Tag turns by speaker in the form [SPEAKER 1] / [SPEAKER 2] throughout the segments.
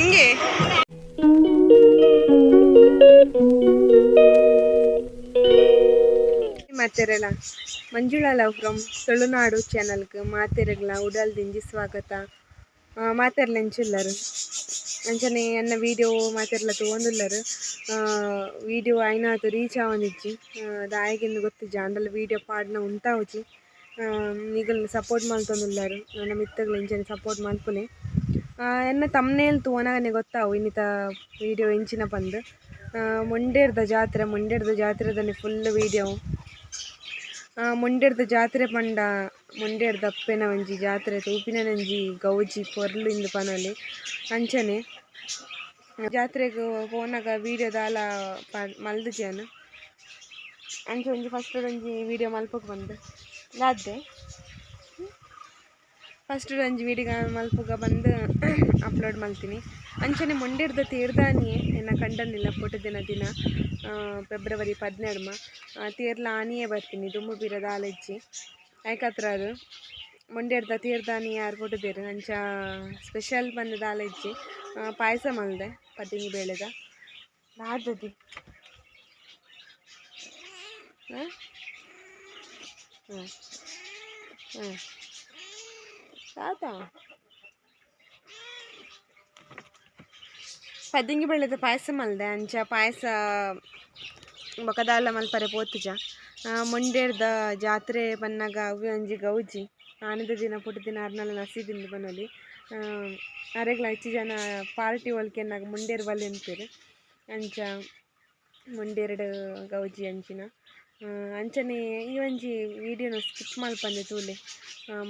[SPEAKER 1] ಹಂಗೆ. ಮಾತೆರೆಲ, Manjula love from Tulunadu ಚಾನಲ್ಗೆ ಮಾತೆರೆಗ್ಲ ಉಡಲ್ ದಿಂಜಿ ಸ್ವಾಗತ. ಮಾತೆರ್ಲ ಎಂಚುಲ್ಲರು? ಅಂಚನೆ ಎನ್ನ ವೀಡಿಯೋ ಮಾತೆರ್ಲ ತೂವೊಂದುಲ್ಲರು. Video ಆಯ್ನಾತ್ reach ಆವೊಂದಿಜ್ಜಿ, ದಾಯೆಗಿಂದ್ ಗೊತ್ತಿಜ್ಜಿ. ಆಂಡಲ ವೀಡಿಯೋ ಪಾಡ್ನ ಉಂತಾವುಜಿ. ನಿಗಲ್ನ ಸಪೋರ್ಟ್ ಮಲ್ತೊಂದುಲ್ಲರು, ನನ್ನ ಮಿತ್ತಗ್ಲ ಇಂಚನೆ ಸಪೋರ್ಟ್ ಮಲ್ಪುಲೆ. ಎನ್ನ ತಮ್ನೇಲ್ ತೂವನಗನೆ ಗೊತ್ತಾವು ಇನ್ನಿತ ವೀಡಿಯೋ ಎಂಚಿನ ಪಂದ್. ಮುಂಡೇರ್ದ ಜಾತ್ರೆ, ಮುಂಡೇರ್ದ ಜಾತ್ರೆದನೆ ಫುಲ್ ವೀಡಿಯೋ. ಮುಂಡೇರ್ದ ಜಾತ್ರೆ ಪಂಡ ಮುಂಡೇರ್ದ ಅಪ್ಪೆನ ಒಂಜಿ ಜಾತ್ರೆ, ತೂಪಿನನೊಂಜಿ ಗೌಜಿ ಪೊರ್ಲು ಇಂದ್ ಪನೊಲಿ. ಅಂಚನೆ ಜಾತ್ರೆಗ್ ಪೋನಗ ವೀಡಿಯೋ ದಾಲ ಮಲ್ದುಜಿ ಯಾನ್. ಅಂಚ ಒಂಜಿ ಫಸ್ಟ್ ಒಂಜಿ ವೀಡಿಯೋ ಮಲ್ಪೊಗ್ ಪಂದ್ ದಾದೆ ಫಸ್ಟ್ ಒಂಜಿ ವೀಡಿಯೋ ಮಲ್ಪುಗ ಬಂದು ಅಪ್ಲೋಡ್ ಮಲ್ತೀನಿ. ಅಂಚನೆ ಮುಂಡೇರ್ದ ತೇರ್ದಾನಿಯೇ ಎನ್ನ ಕಂಡನಿಲ್ಲ ಪುಟ್ಟುದಿನ ದಿನ, ಫೆಬ್ರವರಿ 12 ತೇರ್ಲ ಆನಿಯೇ ಬರ್ತೀನಿ. ದುಂಬು ಪಿರ ದಾಲ ಇಜ್ಜಿ. ಐಕತ್ರ ಅದು ಮುಂಡೇರ್ದ ತೇರ್ದಾನಿ ಯಾರು ಪುಟ್ಟುದೆರ್. ಅಂಚ ಸ್ಪೆಷಲ್ ಬಂದು ದಾಲ ಇಜ್ಜಿ. ಪಾಯಸ ಮಲ್ದೆ ಪದ್ದಿಂಗಿ ಬೇಳೆದ. ದಾದದಿ? ಹಾಂ ಹಾಂ ಹಾಂ ತಾತ ಪದ್ದಿಂಗಿ ಬೇಳೆದ ಪಾಯಸ ಮಲ್ದೆ. ಅಂಚ ಪಾಯಸ ಬೊಕ ಮಲ್ಪರೆ ಪೋತುಜ. ಮುಂಡೇರ್ದ ಜಾತ್ರೆ ಪನ್ನಗ ಅವ್ವೆ ಒಂಜಿ ಗೌಜಿ. ಆನದ ದಿನ ಪುಟ್ಟುದಿನ ಅರ್ನಲ ನಸೀಬಿಂದು ಪನೊಲಿ. ಅರೆಗ್ಲ ಹೆಚ್ಚು ಜನ ಪಾರ್ಟಿ ಒಲ್ಕೆನ್ನಾಗ ಮುಂಡೇರ್ ಬಲ್ಲೆ ಅನ್ಪೆರ್. ಅಂಚ ಮುಂಡೇರ್ಡ್ ಗೌಜಿ ಅಂಚಿನ. ಅಂಚನೆ ಈ ಒಂಜಿ ವೀಡಿಯೋನ ಸ್ಕಿಪ್ ಮಲ್ಪಂದೆ ತೂಲೆ.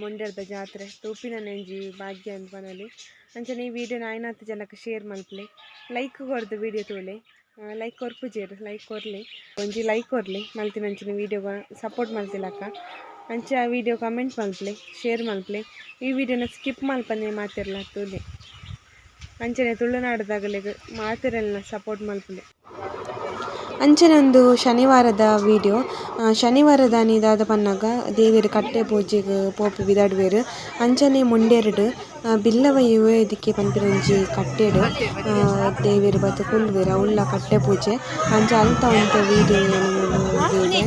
[SPEAKER 1] ಮುಂಡೇರ್ದ ಜಾತ್ರೆ ತೂಪಿನನೆ ಒಂಜಿ ಭಾಗ್ಯ ಅಂದ್ ಪನೊಲಿ. ಅಂಚನೆ ಈ ವೀಡಿಯೋನ ಆಯ್ನಾತ್ ಜನಕ್ ಶೇರ್ ಮಲ್ಪುಲೆ. ಲೈಕ್ ಕೊರ್ದು ವೀಡಿಯೋ ತೂಲೆ. ಲೈಕ್ ಕೊರ್ಪುಜೆರ್, ಲೈಕ್ ಕೊರ್ಲೆ, ಒಂಜಿ ಲೈಕ್ ಕೊರ್ಲೆ ಮಲ್ತಿನಂಚಿನ ವೀಡಿಯೋಗ ಸಪೋರ್ಟ್ ಮಲ್ತಿಲಕ್ಕ. ಅಂಚ ವೀಡಿಯೋ ಕಮೆಂಟ್ ಮಲ್ಪುಲೆ, ಶೇರ್ ಮಲ್ಪುಲೆ. ಈ ವೀಡಿಯೋನ ಸ್ಕಿಪ್ ಮಲ್ಪಂದೆ ಮಾತೆರ್ಲ ತೂಲೆ. ಅಂಚನೆ ತುಳುನಾಡುದಾಗಲೆಗ್ ಮಾತೆರೆಲ್ನ ಸಪೋರ್ಟ್ ಮಲ್ಪುಲೆ. ಅಂಚನೆ ಒಂದು ಶನಿವಾರದ ವೀಡಿಯೋ. ಶನಿವಾರದಾನಿ ದಾದ ಪನ್ನಗ ದೇವೆರ್ ಕಟ್ಟೆ ಪೂಜೆಗ್ ಪೋಪಿ ಬಿದಾಡ್ವೆರ್. ಅಂಚನೆ ಮುಂಡೇರ್ಡ್ ಬಿಲ್ಲವ ಯುವ ವೇದಿಕೆ ಪನ್ಪಿನ ಒಂಜಿ ಕಟ್ಟೆಡ್ ದೇವೆರ್ ಬತ್ತ್ ಕುಲ್ಲುವೆರ್. ಅವ್ಲ ಕಟ್ಟೆ ಪೂಜೆ. ಅಂಚ ಅಲ್ತ ಒಂತೆ ವೀಡಿಯೋ ಯಾನ್ ಮೂಲು ದೀತೆ.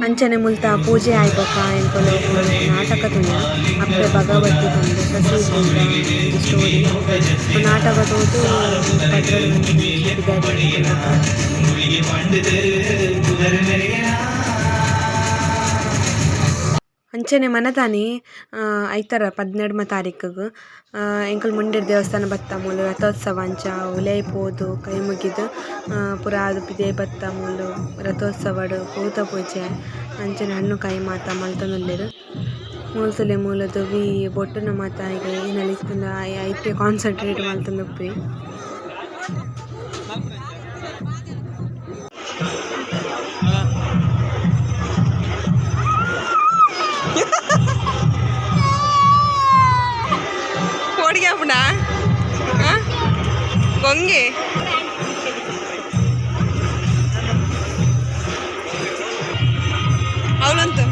[SPEAKER 1] ಅಂಚನೆ ಮುಲ್ತ ಪೂಜೆ ಆಯ್ಬೊಕ ಎಂಕುಲು ನಾಟಕ ತೂಯ. ಅಪ್ಪೆ ಭಗವತಿ ಪಂದ್ ಸಸಿ ಸ್ಟೋರಿ ನಾಟಕ ತೂದು 12 ಗಂಟೆ. ಅಂಚ ಅಂಚನೆ ಮನದಾನಿ ಐತಾರ 12 ತಾರೀಕುಗು ಎಂಕುಲು ಮುಂಡೇರ್ ದೇವಸ್ಥಾನ ಬತ್ತ ಮೂಲು ರಥೋತ್ಸವ ಅಂಚ ಉಲಯಿ ಪೋದು ಕೈ ಮುಗಿದು ಪೂರ ಆದ್ ಪಿದಯಿ ಬತ್ತ ಮೂಲು ರಥೋತ್ಸವಡ್ ಪೂತ ಪೂಜೆ ಅಂಚನೆ ಹಣ್ಣು ಕಾಯಿ ಮಾತ ಮಲ್ತೊಂದುಲ್ಲೆರ್. ಮೂಲು ತೂಲೆ ಮೂಲು ದೊವಿ ಬೊಟ್ಟುನ ಮಾತ ಏನಾಲ ಇತ್ತುಂಡ ಐಟೆ ಕಾನ್ಸಂಟ್ರೇಟ್ ಮಲ್ತೊಂದುಪ್ಪುವೆ. ಪೋಡಿಗೆ ಆಪುಂಡಾ ಗೊಂಗೆ ಅವಳಂತು.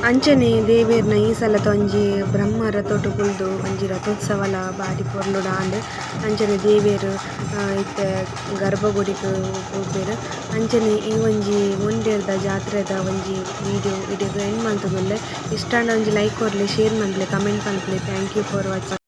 [SPEAKER 1] ಅಂಚನೆ ದೇವೆರ್ನ ಈ ಸಲತ ಒಂಜಿ ಬ್ರಹ್ಮ ರಥೊಟು ಕುಲ್ದು ಒಂಜಿ ರಥೋತ್ಸವಲ ಬಾರಿ ಪೊರ್ಲುಡು ಆಂಡ್. ಅಂಚನೆ ದೇವೆರ್ ಇತ್ತೆ ಗರ್ಭ ಗುಡಿಕ್ ಪೋಪೆರ್. ಅಂಚನೆ ಈ ಒಂಜಿ ಮುಂಡೇರ್ದ ಜಾತ್ರೆದ ಒಂಜಿ ವಿಡಿಯೋ ಇಡೆಗ್ ಎಂಡ್ ಮಂತೊಂದುಲ್ಲೆ. ಇಷ್ಟ ಆಂಡ ಒಂಜಿ ಲೈಕ್ ಕೊರ್ಲೆ ಶೇರ್ ಮನ್ಪುಲೆ ಕಮೆಂಟ್ ಮನ್ಪುಲೆ thank you for watching.